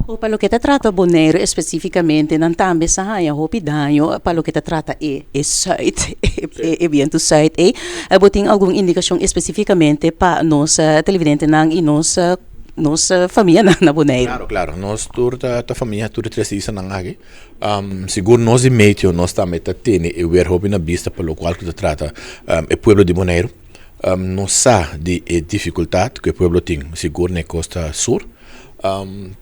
O pa loke ta trata Boneiru específicamente, nan tambe sa haña hopi daño pa loke ta trata e zuid, e bientu zuid ei. Bo tin algun indicacion específicamente pa nos televidentenan y nos famianan na Boneiru? Claro, claro. Nos tur ta famia, tur e tres islanan aki. Sigur nos di Meteo nos tambe ta tene e weer hopi na bista pa locual cu ta trata e pueblo di Boneiru. Nos sa di e dificultad cu e pueblo tin, sigur na e costa sur.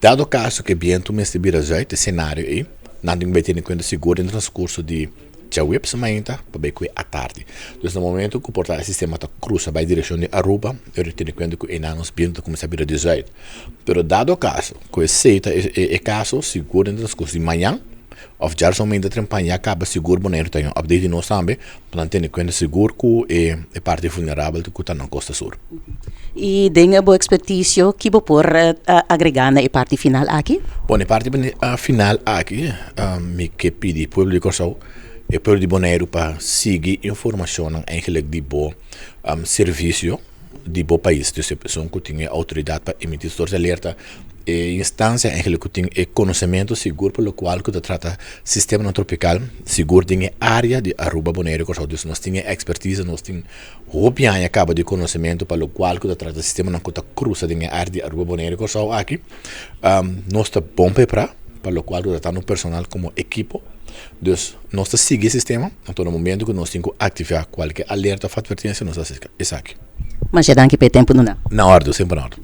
Dado caso cu e bientu mester bira zuid, e scenario ei, nan tin cu bay tene cuenta sigur den transcurso di djaweps mainta pa bay cu e atardi. Dus na momento cu por ta e sistema ta cruza bay direccion di Aruba, e ora tene cuenta cu einan nos bientu ta cuminsa bira di zuid. Pero dado caso cu esey ta e caso, sigur den transcurso di mañan of djarsonmenta mainta trempan ya caba sigur Boneiru ta un update di nos tambe pa nan tene cuenta sigur cu e parti vulnerabel cu ta na costa sur. Y den bo experticio, ki bo por agrega na e parti final aki? Bon, e parti final aki, mi ke pidi pueblo di Kòrsou, e pueblo di Boneiru pa sigui informashonnan eigenlijk di bo servisio di bo pais. Dus e persoon ku tin e outoridat pa emití soort di alerta, e instansia eigenlijk ku tin e konosementu sigur pa lokual ku ta trata sistemanan tropikal sigur den e área di Aruba, Boneiru i Kòrsou. Dus nos tin e ekspertise, nos tin Hopi aña kaba di konosementu pa lokual ku ta trata sistemanan ku ta krusa den e área di Aruba, Boneiru i Kòrsou aki. Nos ta bon prepará pa lokual ku ta tantu personal komo ekipo. Dus nos ta sigui e sistema, anto na momentu ku nos tin ku aktivá kualke alerta òf atvertensia nos ta hasi esaki. Masha danki pa e tempu duna. Na òrdu, semper na òrdu.